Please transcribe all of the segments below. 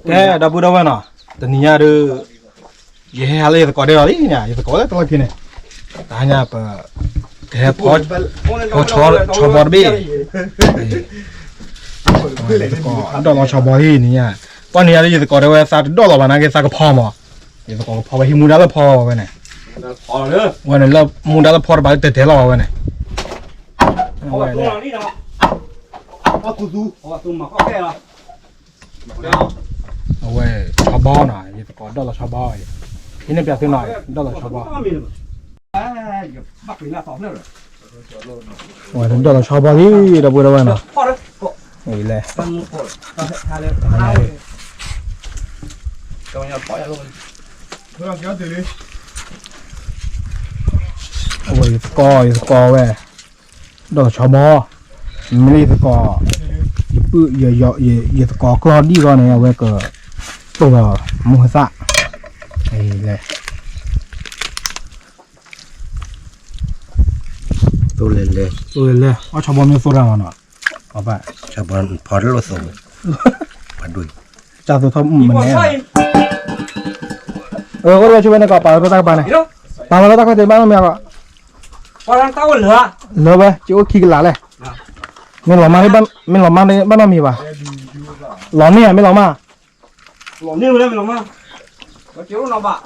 ကဲ ဒီပုၢ်ဒီဝဲၢ်နီၤ, တနံၤညါဒုး ယဟဲဟးလၢယသကိးဒဲးလီၤလံန့ၣ်, ယသကိးလၢတလီၢ်ခံန့ၣ်, တဟါညါပ ကဟဲဖီ ဖီဆီဘီတဘ့ၣ်, ယသကိးဒီၣ်လီၤဆီဘီလံနံၤညါ, ပှၤနံၤညါလၢယသကိးဒဲးဝဲ သးတဒိၣ်လီၤဘၣ်နာ်က့ သးကဖီမး, ယသကိးကဖီဝဲဟံးမူဒါလၢဖီဝဲန့ၣ်, ဝဲန့ၣ်လၢမူဒါလၢဖီတဘၣ်လၢတဲာ်တဲာ်လီၤဝဲန့ၣ် အဝဲ ဆီဘီနီၤ, ယသကိးဒီၣ်လီၤဆီဘီ, ဟံးန့ၢ်ပၠးသုနီၤ, ဒီၣ်လီၤဆီဘီ, အဝဲဒီၣ်လီၤဆီဘီလံ ဒီပုၢ်ဒီဝဲၢ်နီၤ, လဲၣ် အဝဲယသကိး ယသကိးဝဲ ဒီးဆီဘီ, မ့ၢ်လၢယသကိး, ယပုၢ်, ယသကိးကျီၢ်ဒံၣ်ဂီၢ်န့ၣ် အဝဲက တိၢ်လီၤမိၢ်သၣ်, လဲၣ်, တိၢ်လဲၤလဲၤ, တိၢ်လဲၤလဲၤ, အဆီဘီမ့ၢ်သိတၢ်မနီၤ, ဖီတလိၣ်သိ, ပှၤဒိၣ်, ကၢ်သိထီၣ်မနုၤ, အဃိဒီးဆိဝဲန့ၣ်ကီး ပာ်လီၤတၢ်ကပၤန့ၣ်, ပာ်လီၤတၢ်ခီၣ်ထံးဘၣ်နီတမံၤအဂီၢ်, လၢဝဲ ကအိၣ်ခံကလးလဲၣ်, မ့ၢ်လီၤမၢ်, မ့ၢ်လီၤမၢ်ဘၣ်နီတမံၤဘၣ်, လီၤန့ၢ်ဧါ မ့ၢ်လီၤမၢ်, လီၤန့ၢ်ဝဲလၢမ့ၢ်လီၤမၢ်, လီၤက့ၤအိၣ်နီၤဘၣ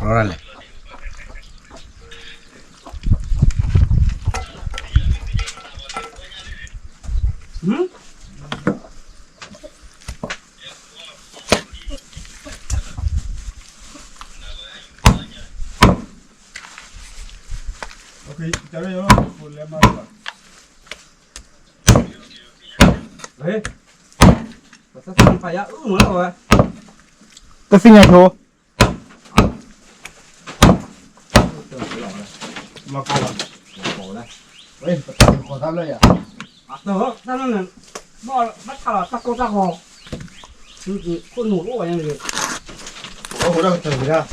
်, လဲၣ် တသ့ၣ်ညါဆိ, လီၤကီဘၣ်, တၢ်လီၤ, ဘၣ်ထါလီၤတၢ်ကိၢ်တၢ်ဂီၤ, ခိၣ်နူာ်အိၣ်ဝဲန့ၣ်, အိၣ်ဒၣ်ကတၢၢ်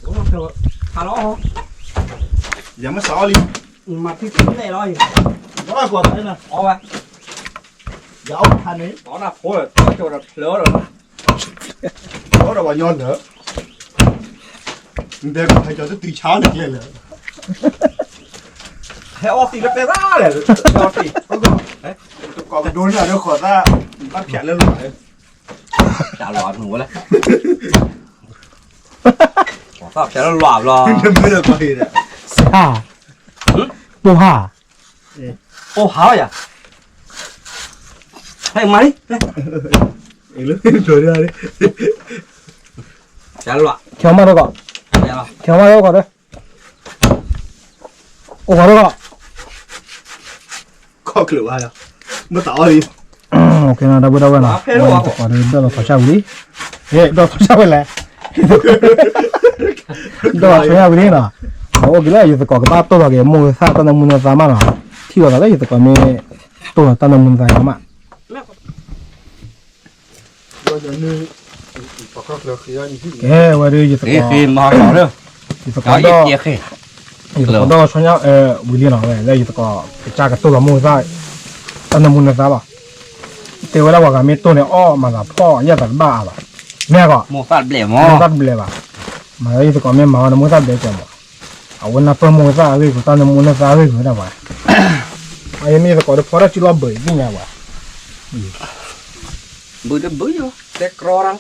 ဝံၤဒၣ်, ခါလီၤ, ယမ့ၢ်စးအီၣ်လံ, မၤထံသ့ၣ်လဲၣ်လီၤ, ဘၣ်ကွၢ်သးန့ၣ်, အီၣ်ဝဲ, ယအီၣ်ခါန့ၣ်, အီၣ်နၢ်ဖိလၢ ကၠီဒီးဖျၢဒီး, အီၣ်ဒီးပှၤညီလၢာ်, နတဲကီးဟဲကၠီတတုၤဆါန့ၣ်ကျဲလၢာ်, ဟဲအီၣ်သံလၢပဲသၣ်လဲၣ်, အီၣ်သံ, တကိးကဒိန့ၣ်ဒီးဃိးသၣ်, ဘၣ်ဖျါလၢလီၤ, ဖျါလီၤနူဝဲလဲၣ်, ဃိးသၣ်ဖျါလၢလီၤဘျီ, ဟါ, ပိၢ်ဟါ, ပိၢ်ဟါလီၤယၤ, ဟဲမၤလံ, ဖျါလီၤ, ခဲမၤဒီးကီး, ခဲမၤဒီးကီးဒီး အိၣ်ဃီလၢလီၤ, ခီၣ်ချၢးဘၣ်လီၤ, မ့ၢ်သးအီၣ်လံ, ဒီပုၢ်ဒီဝဲၢ်နီၤ, ဒီးလီၤသီၣ်ဆၣ်ဝံၤလံ, ဒီးလီၤသီၣ်ဆၣ်ဝံၤလဲၣ်, ဒီးလီၤသီၣ်ဆၣ်ဝံၤလံနီၤ, အိၣ်က့ၤလၢယသကိးကဘၣ်တိၢ်လီၤက့ၤမိၢ်သၣ်တၢ်နၢမူနသါမးနီၤ, ထံၣ်လိာ်သးလၢယသကိးမ့ၢ်တိၢ်လီၤတၢ်နၢမူနသါမးနီၤ ကဲဝဲဒၣ်ယသကိး, ယသကိးဒီး, ယသကိးဒီးဆီညါဝံၤလံနီၤ, ဝဲလၢယသကိးကစၢ်ကတိၢ်လီၤမိၢ်သၣ်, တၢ်နၢမူနသါလီၤ, တဲဝဲဒၣ်ပှၤဂၤမ့ၢ်တိၢ်န့ၣ် အီၣ်မၤသးဖှီၣ်ယဲၢ်သးတဘၣ်အါဘၣ်, မ့ၢ်ဂီၢ်, မိၢ်သၣ်တဘျဲၣ်ဘၣ်, မၤလၢယသကိးမ့ၢ်မၤဝဲန့ၣ် မိၢ်သၣ်တဘျဲၣ်ကဲမး, အဝဲနၢ်ပၢၢ်မိၢ်သၣ်အဂ့ၢ်ကျိၤ တၢ်နၢမူနသါအဂ့ၢ်ကျိၤဝဲဒၣ်ပှၤ, အယမ့ၢ်ယသကိးဒီးဖီတၢ်စုလီၢ်ဘၢအံၤသ့ၣ်ညါပှၤ ဘုတဘုယိၤ တဲကြီရၢ်,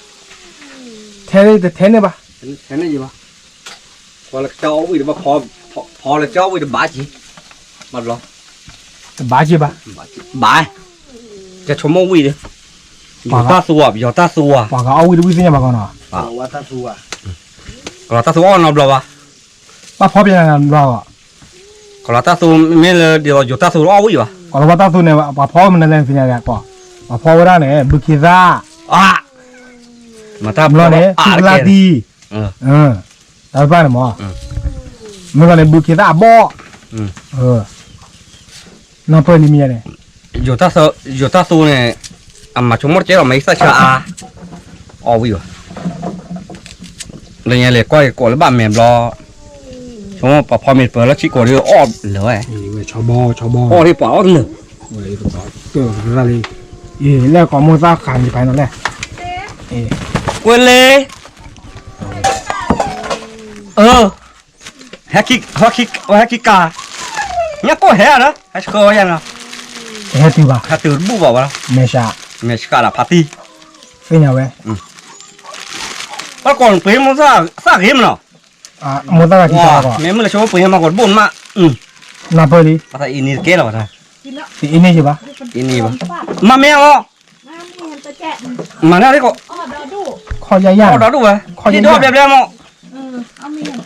ထဲန့ၣ်တထဲန့ၣ်ဘၣ်, ထဲန့ၣ်ယဘၣ်, ကွၢ်လၢကစၢ်အီၣ်ဝံၣ်တဘၣ်, ဖီလၢကစၢ်အီၣ်ဝံၣ်တဘၣ်က့ၤ, ဘၣ်ဘျီ, တဘၣ်က့ၤဘၣ်, ဘၣ်, ကဆိကမိၣ်ဝံၣ်ဒီး, ယီၤတၢ်သူဝါ, ယီၤတၢ်သူဝါ, ပှၤကအီၣ်ဝံၣ်တဝံၣ်သ့ၣ်ညါဘၣ်ကီးနီၤ, ကလီၤတၢ်သူအီၣ်နီတဘျီဘၣ် ဘၣ်ဖီပျဲနီတဘျီဘၣ်, ကလီၤတၢ်သူမ့ၢ်လၢဒ်သိးယီၤတၢ်သူအီၣ်ဝံၣ်ဘၣ်, ကလီၤဝါတၢ်သူန့ၣ် ပှၤဖီမနုၤလဲၣ်သ့ၣ်ညါလဲၣ်ကီး, ပှၤဖီဝဲဒၣ်န့ၣ် ဘုခ့သၣ်, မ့ၢ်လီၤန့ၣ် ထူကလၢ်သံ, တၢ်တဖၣ်န့ၣ်မး, မ့ၢ်လီၤန့ၣ် ဘုခ့သၣ်အဘီၣ်, နၢ်ပၢၢ်လံမ့ၢ်ယါန့ၣ်, ယီၤတၢ်သူန့ၣ်, အမၤဆိကမိၣ်တကဲလီၤ မ့ၢ်သၣ်ဆၢအါ, အီၣ်ဝံၣ်ဘၣ်, လၢညါလဲၤကွၢ်က့ၤကိးလၢဘၣ်မဲာ်ဘျီ, ဆိကမိၣ်ပှၤဖီမ့ၢ်တပၢၢ်လၢထံကိးဒီးအီၣ်လၢာ်ဝဲ, အီၣ်ဒ်ပှၤအီၣ်တလၢာ်, ကၢၢ်လံ, အ့ လဲၣ်ကိးမိၢ်သၣ်ဃးန့ၣ်ဖဲနီၤလဲၣ်, ကွဲလ့, အၢ, ဟဲခံကၤ, ညၣ်ကိၢ်ဟဲဧါဒီး ဟဲဆှၢဝဲယၤနီၤ, ဟဲတုၤဘၣ်, ဟဲတုၤတဘူၣ်ဘၣ်ဝဲ, မဲာ်ဆှး, မဲာ်ဆှးလၢဖးတံၢ်, သ့ၣ်ညါဝဲ, ပှၤကိးပှ့ၤမိၢ်သၣ်ဂ့ၤမနီၤ, မိၢ်သၣ်ဂ့ၤ, မ့ၢ်မုၢ်လၢဆိပှ့ၤဟဲမၤကိးတဘူၣ်မး, နၢ်ပၢၢ်လံ, ပှၤသးအံၤန့ၣ်တကဲလီၤဘၣ်, တအံၤန့ၣ်ယဘၣ်, မၤမ့ၢ်အီၤ, မၤန့ၢ်အီၤ, ခီယၤယၤ, အီၣ်ဒီဒူၣ်ဝဲ, ဟံၣ်ဒီဘျဲဘျဲမး,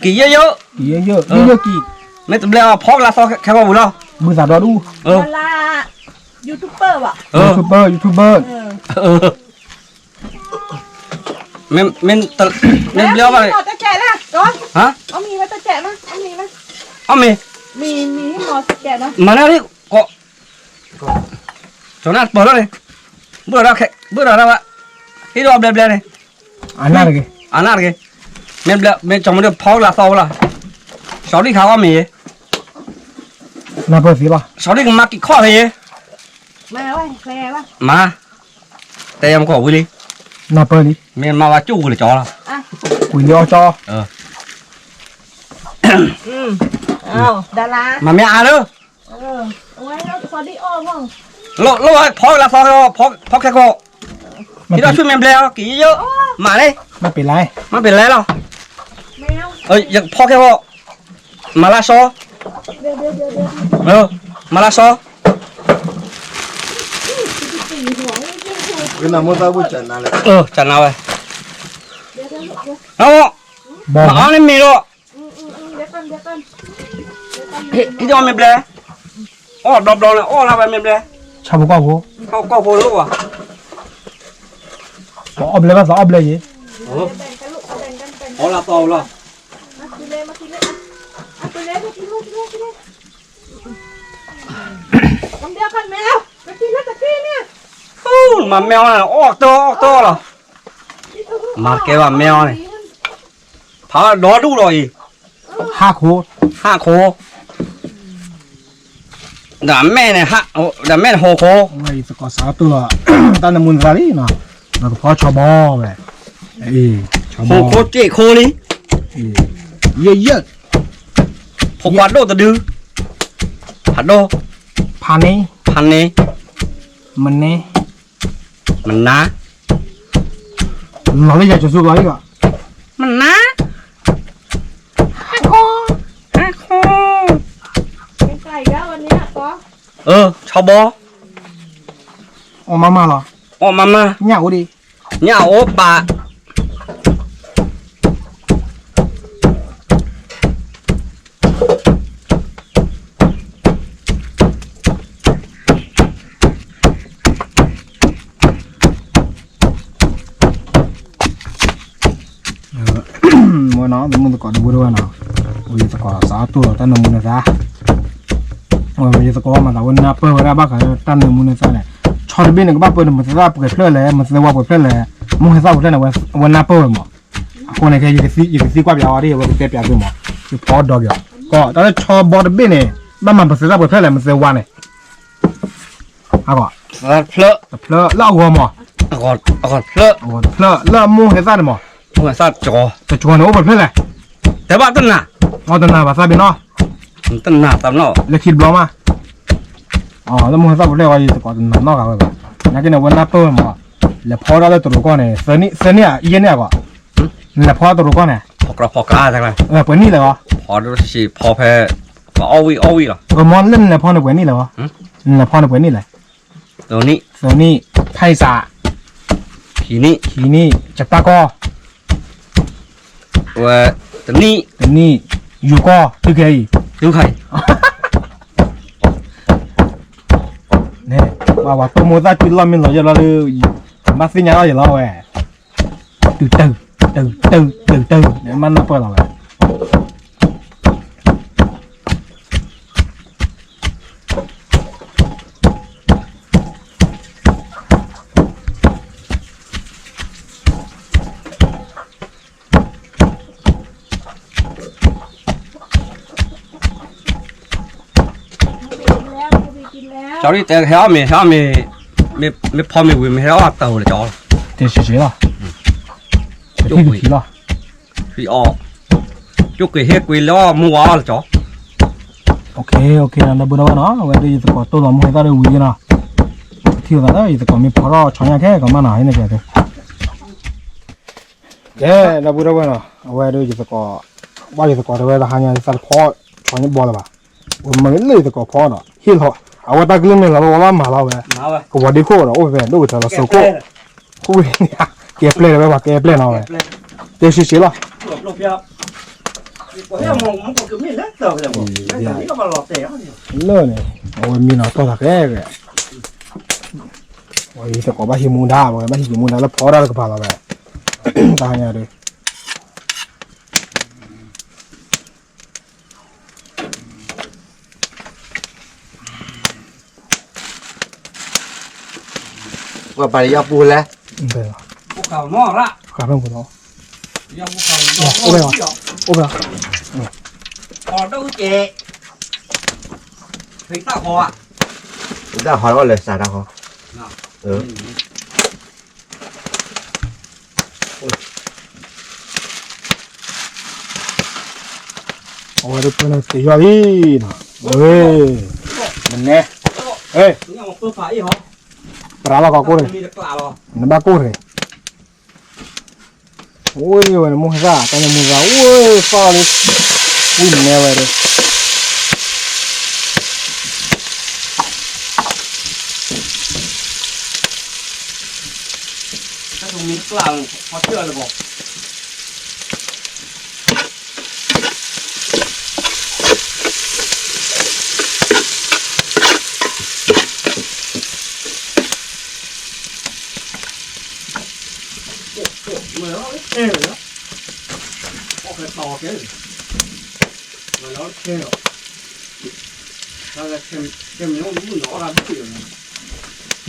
က့ၤယဲယိ, မ့ၢ်တဘျဲအီၤဖီကလါသီခဲဂီၢ်ဝံၤလီၤ, ဘုသးဒီဒူၣ်, YouTuber, YouTuber, YouTuber, မ့ၢ်ဘျဲအီၤဘၣ်, အီၣ်မ့ၤ, မၤန့ၢ်အီၤ, ကၠီၤနၢ်ပၢၢ်လီၤန့ၣ်, ဘုၣ်ဒီး, ဘုၣ်ဒီးဝဲ, ဟံၣ်ဒီဘျဲဘျဲန့ၣ်, အနၢ်တဂ့ၤ, အနၢ်တဂ့ၤ, မ့ၢ်ဘျဲ, မ့ၢ်ကၠီၤမဒိၣ်ဖီကလါသီဝဲလီၤ, စီၤဒံၣ်ခးအီၣ်မ့ၤယဲ, နၢ်ပၢၢ်သ့လီၤ, စီၤဒံၣ်ကမၤက့ၤခီၣ်ဖဲယဲ, မၤ, တဲယၤမကီၢ်ဝံၤလံ, နၢ်ပၢၢ်လံ, မ့ၢ်မၤဝဲကၠိၣ်ဝံၤလၢကၠီလီၤ, ဝံၤလံအီၣ်ကၠီ, မၤမ့ၢ်အါလၢ လိၣ်ဝဲဖီကလါသီ, ဖီခဲကီၢ်, ဟံၣ်ဒီးဆူမ့ၢ်ဘျဲအီၤ က့ၤယိယိ, မၤန့ၣ်, မ့ၢ်ပ့ၤလဲလီၤ, ယဖီခဲကီၢ်, မၤလၢစီ, မၤလၢစီ, ကနၣ်ဝဲ, မၤအီၣ်န့ၣ်မ့ၤဒီး ဟံၣ်ဒီးမ့ၢ်ဘျဲ, အီၣ်ဒီဘျီန့ၣ် အီၣ်လၢဝဲမ့ၢ်ဘျဲ, ဆၣ်ဖိကီၢ်ဖိ, ဆၣ်ဖိကီၢ်ဖိလိၣ်ဘၣ်, ပအီၣ်ဘျဲဘၣ်သးအီၣ်ဘျဲယဲ, အီၣ်လၢသီလီၤ, မၤမ့ၢ်အီၣ်န့ၣ် အီၣ်တၢ်အီၣ်တၢ်လီၤ, မၤတကဲဘၣ်မ့ၢ်အီၣ်န့ၣ်, ဖးဒီဒူၣ်လီၤအံၤ, ဟးခိၣ်, ဟးခိၣ်, ဒီးမဲာ်န့ၣ်, ဒီးမဲာ်န့ၣ်ဟီၣ်ခိၣ်, ယသကိးစးထီၣ်တိၢ်လီၤ, တၢ်နၢမူနသးလံနီၤ, ဒီးကဖီဆီဘီဝဲ, ဟီၣ်ခိၣ်က့ၣ်ခိၣ်လံ, ယဲၢ်ယဲၢ်, ဖိခွါဒိၣ်တဒု, ဖးဒိၣ်, ဖးန့ၣ်, ဖးန့ၣ်, မနၤ, မနၤ, လီၤလၢယၤကၠိၤဆူလီၤလံဒီး, မနၤ, ဟးခိၣ်, ဟးခိၣ်, အၢ, ဆီဘီ, အီၣ်မးမးလီၤ, အီၣ်မးမး, ညၣ်အိၣ်ဒံး, ညၣ်အိၣ်ပာ် ဝဲနီၤ တမုၢ်သကိးတဝ့ၢ်တဝဲနီၤ, ဝဲယသကိးစးထီၣ်တိၢ်လီၤတၢ်နၢမူနသး, ဝဲယသကိးမၤသးဝဲနၢ်ပၢၢ်ဝဲဒၣ်ဘၣ်ဃးတၢ်နၢမူနသးန့ၣ်, ဆီတဘ့ၣ်န့ၣ် ကဘၣ်ပၢနမုၢ်သၣ်ပှဲၤဖျၢၣ်လဲၣ်, မုၢ်သၣ်ဝါပှဲၤဖျၢၣ်လဲၣ်, မုၢ်ဟဲသၣ်ပှဲၤဖျၢၣ်န့ၣ် ဝဲနၢ်ပၢၢ်ဝဲမး, အဃိန့ၣ်ခဲ ယကသံကွၢ်ပျးအီၤဒ် ဝဲကတဲပျးသုမး, ယဖီဒီးကီး တၢ်လၢဆီဘီတဘ့ၣ်န့ၣ် ဘၣ်မၤပသဲသၣ်ပှဲၤဖျၢၣ်လဲၣ် မုၢ်သၣ်ဝါန့ၣ် တဖျၢၣ်လၢအဂီၢ်မး, အဂီၢ်တဖျၢၣ်, လၢအမိၢ်ဟဲသၣ်န့ၣ်မး, တကီၤန့ၣ်အိၣ်ပှဲၤဖျၢၣ်လဲၣ်, တဲဘၣ်တနၤ, တနၤဘၣ်သၣ်ဘ့ၣ်နီၤ, တနၤသၣ်နီၤ, လၢခံတဘျီမး, လၢမိၢ်ဟဲသၣ်ပှဲၤဖျၢၣ်ဝဲ ယသကိးတနၤနီတဂၤဝဲဘၣ်, နာ်က့န့ၣ် ဝဲနၢ်ပၢၢ်ဝဲမး, လဲၤဖီတၢ်လၢတရူးကီၢ်န့ၣ် သၢနံၣ်ဧါ ယဲၢ်နံၣ်ဧါဂီၢ်, နလဲၤဖီတရူးကီၢ်န့ၣ်, ပှဲၤနံၣ်လဲၣ်ဂီၢ်, ဖီတရူးဆံးဖီဖဲ ပှၤအီၣ်ဝံၣ်အီၣ်ဝံၣ်လီၤ, မ့ၢ်လၢနလဲၤဖီန့ၣ်ပှဲၤနံၣ်လဲၣ်ဂီၢ်, နလဲၤဖီန့ၣ်ပှဲၤနံၣ်လဲၣ်, သၢနံၣ်, သၢနံၣ်, ဖဲအံၤစး, ခံနံၣ်, ခံနံၣ်, ကတၢ်ကီၢ် ဝဲ, တနံၣ်, တနံၣ်, ယိၤကီၢ် တုၤခဲအံၤ, တုၤခဲအံၤ, န့ၣ်, ပှၤတိၢ်မိၢ်သၣ်စုလီၢ်မ့ၢ်လီၤယဲၢ်လီၤဒီး, ဘၣ်သ့ၣ်ညါလီၤယဲၢ်လီၤဝဲ, တုၤတၢ်, တုၤတၢ်, တုၤတၢ်, မ့ၢ်နၢ်ပၢၢ်လီၤဝဲ မ့ၢ်ပ့ၤကံလဲၣ်, မ့ၢ်ပ့ၤကံလဲၣ်, ကၠီဒ်တဲဟဲအီၣ်မ့ၤ ဟဲအီၣ်မ့ၤ, မ့ၢ်ဖီမ့ၤဝံၤ မ့ၢ်ဟဲအီၣ်တၢ်ဟိလၢကၠီလီၤ. တ့ၢ်ဆံးဆံးလီၤ. ကၠီထံၣ်တထံၣ်လီၤ. ကၠီကွံာ်ဟ့ၣ်ကွံာ်လၢအီၣ်မူဝါအီၣ်လၢကၠီ. ဒီပုၢ်ဒီဝဲၢ်နီၤ အဝဲဒၣ်ယသကိးတိၢ်လီၤမူဟဲသၣ်ဒၣ်ဝံၤနီၤ, ထံၣ်သးလၢယသကိးမ့ၢ်ဖီထီၣ်ဆီညၣ်ခဲကီးမးနီၤ ဟဲန့ၣ်ကဲသု ကဲ ဒီပုၢ်ဒီဝဲၢ်နီၤ အဝဲဒၣ်ယသကိး, ဘၣ်ယသကိးတဲဝဲတဟါညါ ယသးတဖီဆီညၣ်ဘီလၢၤဘၣ်, မ့ၢ်လၢယသကိးဖီနီၤ ဟ့ၣ်လီၤ, အဝဲတၢ်ကလုၢ်မ့ၢ်လီၤလၢဝဲဘၣ်မၤလီၤဝဲ, ကဝီၤဒ့ခိၣ်ဒီးအိၣ်ဖဲဒိၣ်ကတၢၢ်လီၤ စိခိၣ်, ခိၣ်ဝဲန့ၣ် ကဲပျဲၢ်လၢၤဝဲပှၤကဲပျဲၢ်နီၤဝဲ, တဲဆံးဆံးလီၤ. လၢန့ၣ် အဝဲမံနီၤတီၢ်သးကဲကဲ, ယသကိးဘၣ်ဟံးမူဒါ ဘၣ်ဟံးမူဒါလၢဖီဒၣ်တကပၤလီၤဝဲ, တဟါညါဒၣ် ပှၤပာ်လၢယီၢ်ပူၤလဲၣ်, ပူၤဃာ်မီၢ်ရၣ်, ဃာ်ဖဲပူၤလီၤ, အိၣ်ဖဲ, အိၣ်ဖဲ, အီၣ်ဒိၣ်ကဲ, ဖံတၢ်ဃီ, ဖံတၢ်ဃီအီၣ်လၢစးတၢ်ဃီ, အဝဲဒၣ်ပှၤန့ၣ်တယီၢ်လံနီၤ, ဝဲ, မနဲ, ပရၤလီၤကီးကိၣ်န့ၣ်, နဘၣ်ကိၣ်န့ၣ်, ဝဲဝဲန့ၣ်မိၢ်ဟဲသၣ် တၢ်န့ၣ်မူသး ဝဲသီၣ်လံ, ဝံၣ်မနဲဝဲဒၣ်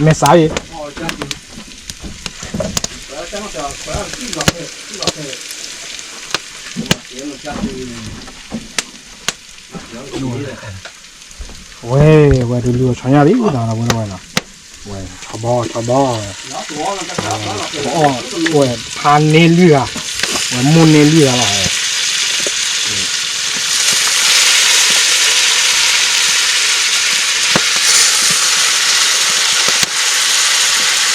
မဲာ်စးအံၤ, ဝဲ, ဝဲဒုးလုၢ်အီၣ်ဆီညၣ်လံနီၤ ဝဲဝဲနီၤ, ဝဲဆီဘီ ဆီဘီ, ဝဲဖးန့ၢ်လွံၢ်ဂၤ, ဝဲမိၢ်န့ၢ်လွံၢ်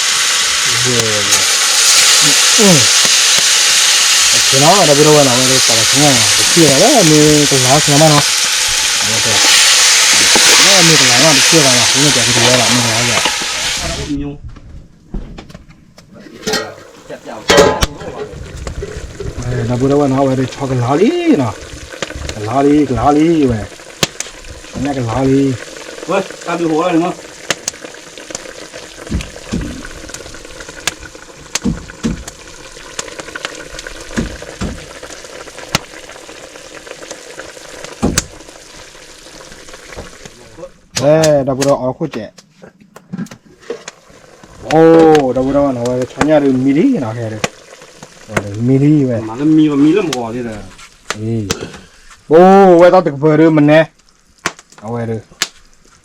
ဂၤလီၤ. ဒီပုၢ်ဒီဝဲၢ်နီၤ ဝဲဒၣ်ပာ်လီၤဆီညၣ်နီၤ တထံၣ်ဝဲဒၣ်လၢမ့ၢ်ကလၤဆီမးနီၤ, လၢမ့ၢ်ကလၤနီၤတထံၣ်ဝဲဒၣ်နီၤ မ့ၢ်ကလၤဆီ ဒီပုၢ်ဒီဝဲၢ်နီၤ အဝဲဒၣ်ဆီကလၤလံနီၤ, ကလၤလံ ကလၤလံဝဲ, ဆီညၣ်ကလၤလံ, ဝဲ, တၢ်ဒုးဟိးလီၤန့ၣ်မး ဝဲ, ဒီပုၢ်ဒီဝဲၢ်အီၣ်ခိၣ်စဲး, အိၣ်, ဒီပုၢ်ဒီဝဲၢ်နီၤ ဝဲဆီညၣ်ဒုးမံလံနီၤ ခဲဒုး, ဝဲဒုးမံလံဝဲ, မံလၢမံလၢမဂီၤလံဒီး, အိၣ်, ဝဲတၢ်တကပၤဒုးမနဲ, အဝဲဒုး,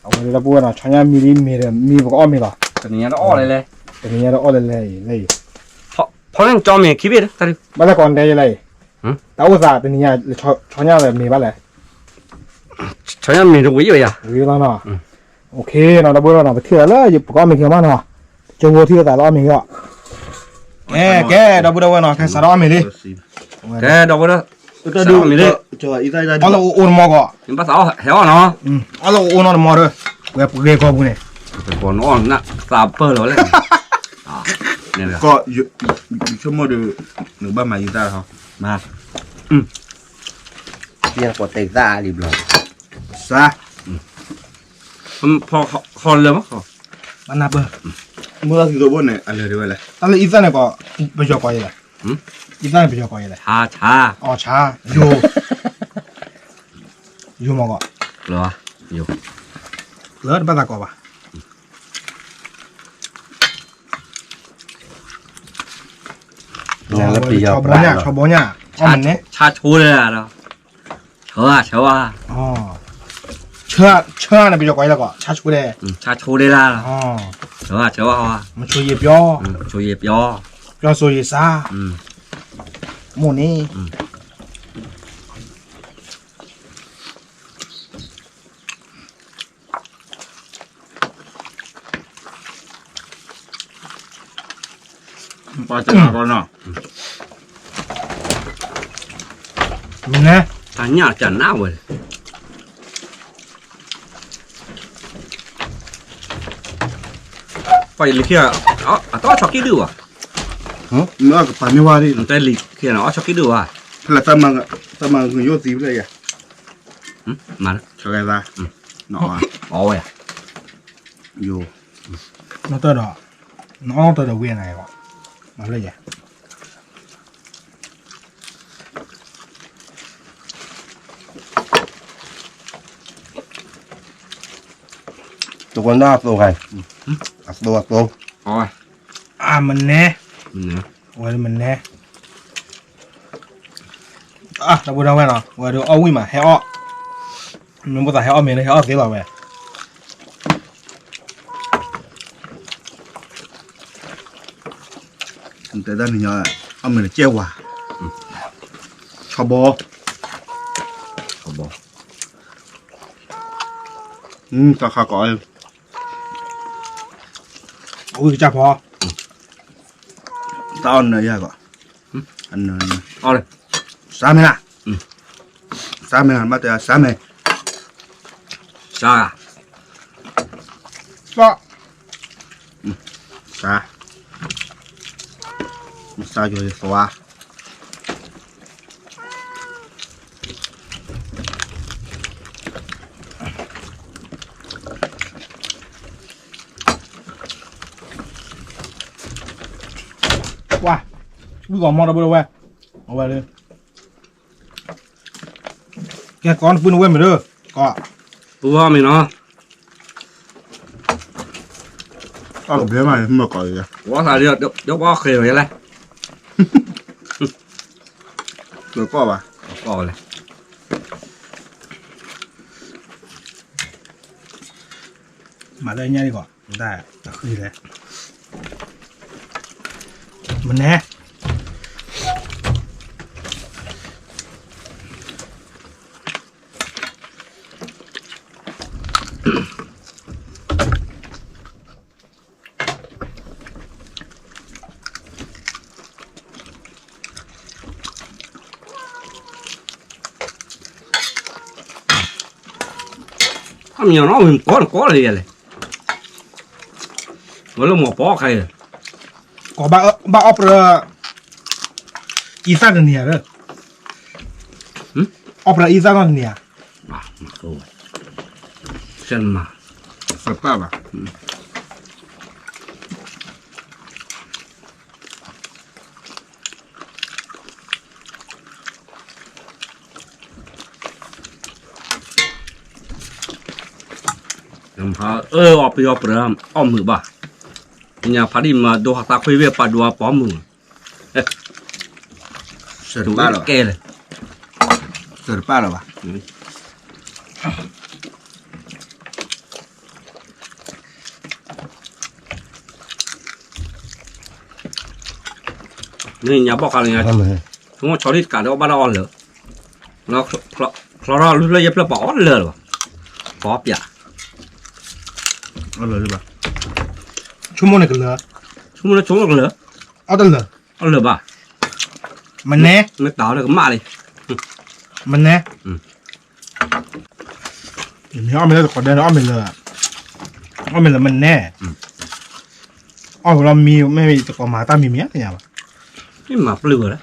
အဝဲဒုးဒီပုၢ်ဝဲၢ်နီၤ ဆီညၣ်မံလံမ့ၤဒီး မံပကအီၣ်မ့ၤလီၤ, တနံၤညါတအီၣ်လဲၣ်လဲၣ်, တနံၤညါတအီၣ်လဲၣ်လဲၣ်အံၤ, လၢအံၤ, ဖီန့ၣ်ကၠီမ့ၤခံဘ့ၣ်, ဘၣ်လဲၣ်ကိးတဲယလဲၣ်အံၤ, တၢ်အိၣ်သးတနံၤညါ ဆီညၣ်လၢမ့ၤဘၣ်လဲၣ်, ဆီညၣ်မ့ၤတဝံၤဝဲယၤ, ဝံၤလီၤနီၤ, အိၣ်ခ့နီၤ ဒီပုၢ်ဒီဝဲၢ်နီၤ ပထံၣ်သးလၢပကအီၣ်မ့ၤက့ၤမးနီၤ, ကၠိဖိထံၣ်သးလၢအီၣ်မ့ၤက့ၤအီၤ, ကဲ ကဲ ဒီပုၢ်ဒီဝဲၢ်နီၤ ကဲစးထီၣ်အီၣ်မ့ၤလံ, ကဲ ဒီပုၢ်ဒီဝဲၢ်, စးထီၣ်အီၣ်မ့ၤလံ, အီၣ်လၢအအိၣ်တမီၤကီး, ဘၣ်သးအီၣ်ဟဲအီၣ်နီၤ, အီၣ်လၢအအိၣ်နီတမီၤဒီး, ဝဲပှ့ၤဂီၤပူၤန့ၣ်, ပှ့ၤဂီၤနီၤ သးပၢၢ်လီၤလဲၣ်, ကီး, ဆိကမိၣ်ဒီး, နကဘၣ်မၤယသၣ်ဟီ, မၤ, ယကီးတဲသၣ်လံဘျီ, စါ, ဖီလၢမး, ဘၣ်နၢ်ပၢၢ်, မုၢ်လီၤသံသိဘိန့ၣ် အလၢာ်ဒံးဝဲလဲၣ်, တၢ်လၢအံသၣ်န့ၣ်ကီး, ပယီၤကီးယဲလဲၣ်, အံသၣ်န့ၣ်ပယီၤကီးယဲလဲၣ်, ဆါ, ဆါ, ယိၤ, ယိၤမးကီး, လၢတဘၣ်သးကီးဘၣ် လၢပယီၤပှၤလီၤ, ဆီဘီညၣ်, ဆီဘီညၣ်, အီၣ်မ့ၤန့ၣ်, ဆါဆိလၢ, ဆၢဝါ, ဆၢဝါ, ဆၢ ဆၢန့ၣ် ပယီၤကိးလၢကီး ဆါဆိဒဲး, ဆါဆိဒဲးလၢ, ဆၢဆိဒဲးလၢ, မဆိယံာ်ပျီ, မဆိယံာ်ပျီ, ပျီဆိယံာ်ဆါ, မိၢ်န့ၣ် ပှၤတဂၤကီးနီၤ, မ့ၢ်န့ၣ်, တၢ်ညၣ်တၢ်နးဝဲ, ပှၤယလံၤခံဂၤ, အတအီၣ်ဆီကံၣ်ဒုၣ်ဘၣ်, မ့ၢ်အီၣ်ကပၤမ့ၢ်ဝါဒ်, တဲလံၤခံဂၤန့ၣ်အီၣ်ဆီကံၣ်ဒုၣ်ဘၣ်, ဖဲလဲၣ်တၢ်မၤငယိၣ်သံဖဲလဲၣ်ယၤ, မၤလၢ, အီၣ်ဝဲယၤ, နအီၣ်တၢ်ဒီးဝံၤနၤ, မၤလၢယၤ တဝဲနၢ်အသိးဂၤ, အသိးအသိး, အမနဲ, ဝဲမနဲ, တၢ်ဖိဒၣ်ဝဲနီၤ ဝဲဒီးအီၣ်ဝံၣ်မး ဟဲအီၣ်, မ့ၢ်ဘၣ်သးဟဲအီၣ်မ့ၤန့ၣ် ဟဲအီၣ်သ့လီၤဝဲ တဲတၢ်နံၤညါ, အီၣ်မ့ၤတကဲဝါ, ဆီဘီ, ဆီဘီ, တၢ်ခါကီး, အဝံၣ်ကစၢ်ဖီ, တၢ်အီၣ်နၢၤယၤကီး, စၢ်မ့ၢ်, စၢ်မ့ၢ်, မ့ၢ်တဲစၢ်မ့ၢ်, စၢ်, စၢ်, မ့ၢ်စၢ်ယိၤယသွါ ဝါ, ဝံၣ်ကီးမီၢ်တဘိဝဲ, အဝဲလၢ, ကဲကီးနပုၢ်နဝဲၢ်မ့ၢ်ဒီး, ကီး, ပုၢ်ဝဲၢ်မ့ၢ်နီၤ, အီၣ်ကဘဲမးမ့ၢ်ကီး, ဝဲသးဒီး, ဒီးပှၤဃဲၤဝဲလဲၣ်, ကီးဘၣ်, ကီးလဲၣ် မၤလၢညါဒံးကီး, တၢ်တဃံလဲၣ်, မနဲ, အမ့ၢ်နီၤ ဝံၤကီးနကီးလၢယဲလဲၣ်, ဝဲလၢမီၤပီခါအံၤ, ကီးဘၣ်အီၣ်ပြၢ, အံသၣ်တနံၤဧါ, အီၣ်ပြၢအံသၣ်နီၢ်တနံၤဧါ, စဲမး, စပၢ်ဘၣ် အၢ အီၣ်ပယီၤပြၢ အီၣ်မုာ်ဘၣ်, ညါဖးဒံၣ်မၤဒိဟးသးခွံဝဲပာ်ဒိပီမုာ်, စၢတပၢ်လၢၤဘၣ်, စၢတပၢ်လၢၤဘၣ်. မ့ၢ်ညါဘီၣ်ခါလၢညါ, ဆိကမိၣ်ဆီဒံၣ်တကးဒီးအီၣ်ဘၣ်ဒီးအီၣ်လၢာ်, ချီထီၣ်လွံၢ်ဖျၢၣ်ယဲၢ်ဖျၢၣ်ပှၤအီၣ်လၢာ်လၢၤဘၣ်, ပှၤအီၣ်ပၠး, ဆိကမိၣ်န့ၣ်ကလၢာ်, ဆိကမိၣ်န့ၣ်ကလၢာ်, အီၣ်တလၢာ်, အီၣ်လၢာ်ဘၣ်, မနဲ, မ့ၢ်တၢ်အီၣ်လၢကမၣ်လံ, မနဲ. မ့ၢ်အီၣ်မ့ၤလၢတကိးဒဲးန့ၣ် အီၣ်မ့ၤလၢ, အီၣ်မ့ၤလၢမနဲ, အီၣ်ဝဲလီၤမံ မ့ၢ်တကိးမၤတၢ်မံၤမံၤသ့ၣ်ညါဘၣ်, မ့ၢ်မၤပျုၢ်ဝဲလၢ,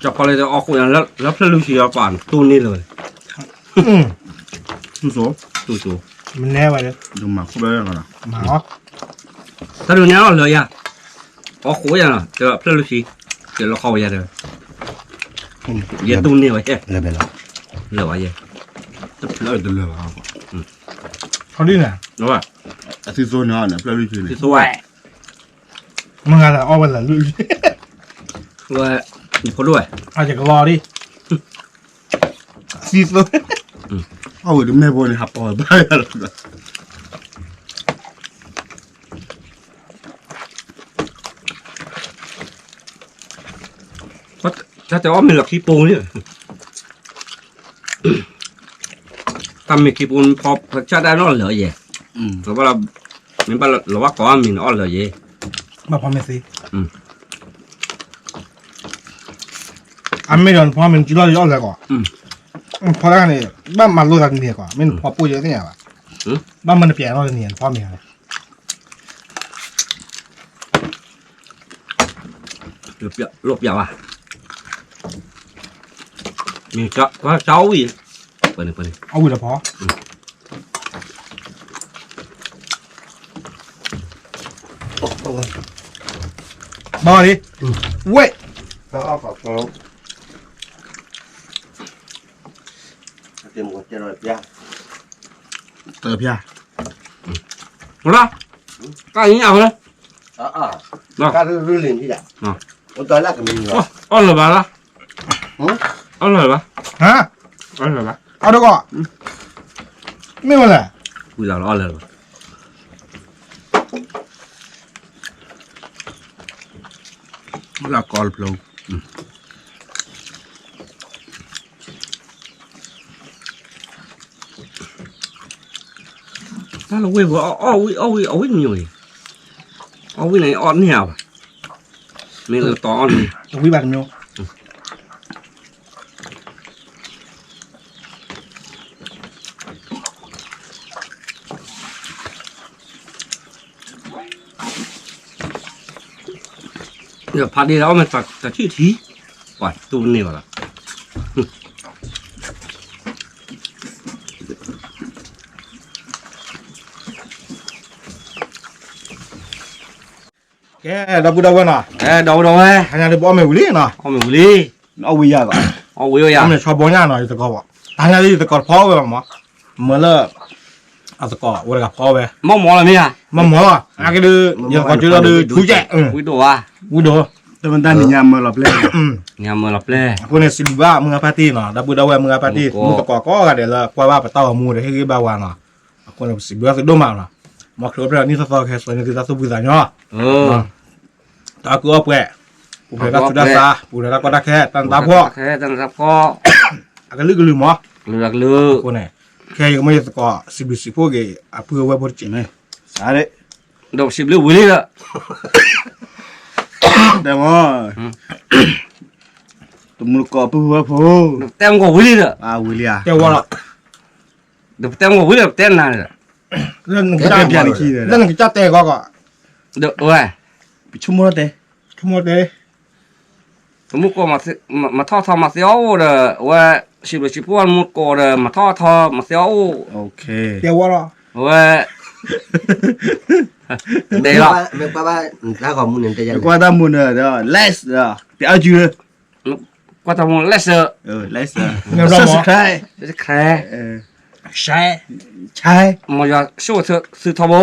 ကၠီဖီလၢအီၣ်ဃိးညါလၢဖျၢၣ်လွံၢ်ဆံအီၤပှၤတူၢ်န့ၢ်လၢၤဝဲ, တူၢ်စိ, တူၢ်စိ, မနဲဝဲလၢ, မၤခိၣ်ဘဲလၢ, မၤအီၤ, တၢ်ဒုးညါလီၤလၢယၤ အီၣ်ဃိးယၤနီၤ တဖျၢၣ်လွံၢ်ဆံ, ကဲလီၤခီဝဲယၤဒီး, ယဲတူၢ်န့ၢ်ဝဲ, လၢာ်ဘၣ်ယဲ, တဖျၢၣ်တလၢာ်ဘၣ်, ထီဒ်န့ၣ်, အသံသိန့ၣ် ဖျၢၣ်လွံၢ်ဆံန့ၣ်, သံသိဝဲ, မ့ၢ်ဂၤလၢအီၣ်ဝဲလၢလွံၢ်ဆံ, ဝဲ, ယဖိဒိၣ်ဝဲ, ယကလီၤလံ, သံသိ, အဝဲတမ့ၢ်ဖိန့ၣ် ဟးပီၤဘၣ်လီၤ, တၢ်တဲအီၣ်မ့ၤလီၤခံပူၤန့ၣ်, တၢ်မ့ၢ်ခံပူၤဖီကစၢ်ဒၣ်နီၣ်လၢာ်ယဲၢ်, မ့ၢ်ဘၣ်လီၤဘၣ်ကိးမ့ၤန့ၣ်အီၣ်လၢာ်ယဲၢ်, ဘၣ်ဖီမ့ၢ်သ့, အမ့ၢ်ဒီးနဖီမ့ၤနစုလီၢ်ယအီၣ်လၢာ်ကီး, နဖီတၢ်န့ၣ် ဘၣ်မၤလိသးတနံၤကီး မ့ၢ်နဖီပိၢ်ယဲၢ်သ့ၣ်ညါဘၣ်, ဘၣ်မၢနပျဲၤထီၣ်တနံၤနဖီမ့ၤန့ၣ် လိၣ်ပျးဘၣ်, မ့ၢ်ကၠီအီၣ်ဝံၣ်, အီၣ်ဝံၣ်ဒီးဖီ, ဘၣ်လံ, ဝဲ, တဖျါ, ကၢ်အံၤညၣ်ဝဲ, အီၣ်လၢၤဘၣ်လၢ, အီၣ်လၢၤဘၣ်, အီၣ်လၢၤဘၣ်, အီၣ်လၢၤဘၣ်, မ့ၢ်ဝဲလဲၣ်, ဝံၤလီၤအီၣ်လၢၤဘၣ်, လၢကီၢ်တဖျိ, တၢ်လၢဝ့ၢ်ပူၤ အီၣ်ဝံၣ်အီၣ်ဝံၣ်အီၣ်ဝံၣ်တမံၤအံၤ, အီၣ်ဝံၣ်န့ၣ်အီၣ်န့ၢ်ဧါဘၣ်, မ့ၢ်လၢတီအီၣ်န့ၣ်, တဝံၣ်ဘၣ်တမံၤ, ဖးဒ့လၢအီၣ်မ့ၢ်တၢ်ထံၣ်ထံ, ပှၤတူၢ်န့ၢ်ဘၣ်လီၤ. ကဲ, ဒီပုၢ်ဒီဝဲၢ်နီၤ, ဒီပုၢ်ဒီဝဲၢ်, တဟါညါဒုးပအီၣ်မ့ၤဝံၤလံနီၤ, အီၣ်မ့ၤဝံၤလံ, အီၣ်ဝံၤယၤ, အီၣ်ဝံၤယၤ, အီၣ်မ့ၤဆီဘီညါနီၤ ယသကိးဘၣ်, တဟါညါဒုးယသကိးတဖီအီၣ်ဝဲဘၣ်မး, မၢလၢ အသကိးဝဲတဂၤဖီအီၣ်ဝဲ, မ့ၢ်မီၢ်လီၤမ့ၢ်ဧါ, မ့ၢ်မီၢ်လီၤ, အကဒုး ယသကိးကၠိဒီးဒုးထူကဲး, ဝံၤဒိၣ်ဧါ, ဝံၤဒိၣ်, တမတၤနံၤညါမၢလီၤပျဲၢ်, ညါမၢလီၤပျဲၢ်, အဃိန့ၣ် စံးဘျုးဘၣ်မုၢ်ဂၢ်ဖါတံၢ်နီၤ, ဒီပုၢ်ဒီဝဲၢ်မုၢ်ဂၢ်ဖါတံၢ် မုၢ်သကိးကိးဂၤဒဲးလၢကွၢ်ဘၣ်ပတၢ်ဂီၤမူဒီးဟ့ၣ်ဂံၢ်ဘါဝဲနီၤ, အဃိန့ၣ် ပစံးဘျုးဘၣ်သုဒိၣ်မးနီၤ, မ်ခရံာ်အိၣ်ဖျဲၣ်နံၣ်သီသီကဟဲစိာ်န့ၢ်သုတၢ်သူၣ်ဖှံသးညီ, တၢ်အီၣ်ကုၢ်အီၣ်ပှဲၤ, ပူၤဖျဲးတၢ်ဆူးတၢ်ဆါ, ပူၤဖျဲးတၢ်ကီတၢ်ခဲ, တၢ်နးတၢ်ဖှီၣ်, အကလုာ်ကလုာ်မး, အဃိန့ၣ်, ခဲအံၤကမ့ၢ်ယသကိးစံးဘျုးစံးဖှိၣ်က့ၤ အပုၢ်အဝဲၢ်ဖိတက့ၢ်န့ၣ်, ဒီးပစံးဘျုးဝံၤလံဒီး, ဒီး, တမူတကိးပုၢ်ဝဲၢ်ဖိ, ဒီးပတဲမူကီၢ်ဝံၤလံဒီး, ဝံၤလံဧါ, တဲဝဲလီၤ, ဒီးပတဲမူကီၢ်ဝံၤလံ ပတဲနၤဒီး, လၢနကစၢ်တဲဂီၢ်ကီး, ဒီးဝဲ, ပဆိကမိၣ်တဲ, ဆိကမိၣ်တဲ တမူတကိး မၤထီၣ်ထီမၤသ့အီၣ်အိၣ်ဒီး အဝဲ စံးဘျုးစံးဖှိၣ်တမူတကိးဒီး မၤထီၣ်ထီမၤသ့အီၣ်အိၣ်, တဲဝဲလီၤ, အဝဲ, တဲလီၤ, ကွၢ်တၢ်မူန့ၣ်ဒီး less ဒီး ပအီၣ်စုလၢ, ကွၢ်တၢ်မူ less, subscribe, share, မ်ယွၤဆိၣ်ဂ့ၤသုထီဘိ,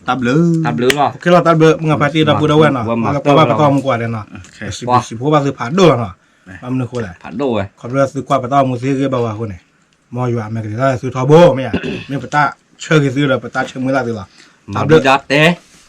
တၢ်ဘျုး, တၢ်ဘျုးလီၤ, တၢ်ဘျုး မုၢ်ဂၢ်ဖါတံၢ်ဒီပုၢ်ဒီဝဲၢ်နီၤ, လၢကွၢ်ဘၣ်ပတၢ်အိၣ်မူကိးဂၤဒဲးနီၤ, စံးဘျုးစံးဖှိၣ်ဘၣ်သုဖးဒိၣ်လီၤနီၤ, ဘၣ်မနုၤအဃိလဲၣ်, ခီဖျိသုကွၢ်ပတၢ်အိၣ်မူသုဟ့ၣ်ဂံၢ်ဘါဝဲအဃိန့ၣ်, မ်ယွၤအမဲာ်ကလံၤတၢ်သုထီဘိမ့ၢ်ဧါ, မ့ၢ်ပတၢ်ဆၢဂ့ၤသုဒီးပတၢ်ဆၢမုၢ်လၢ်သုလီၤ, တၢ်ဘျုး, တဲ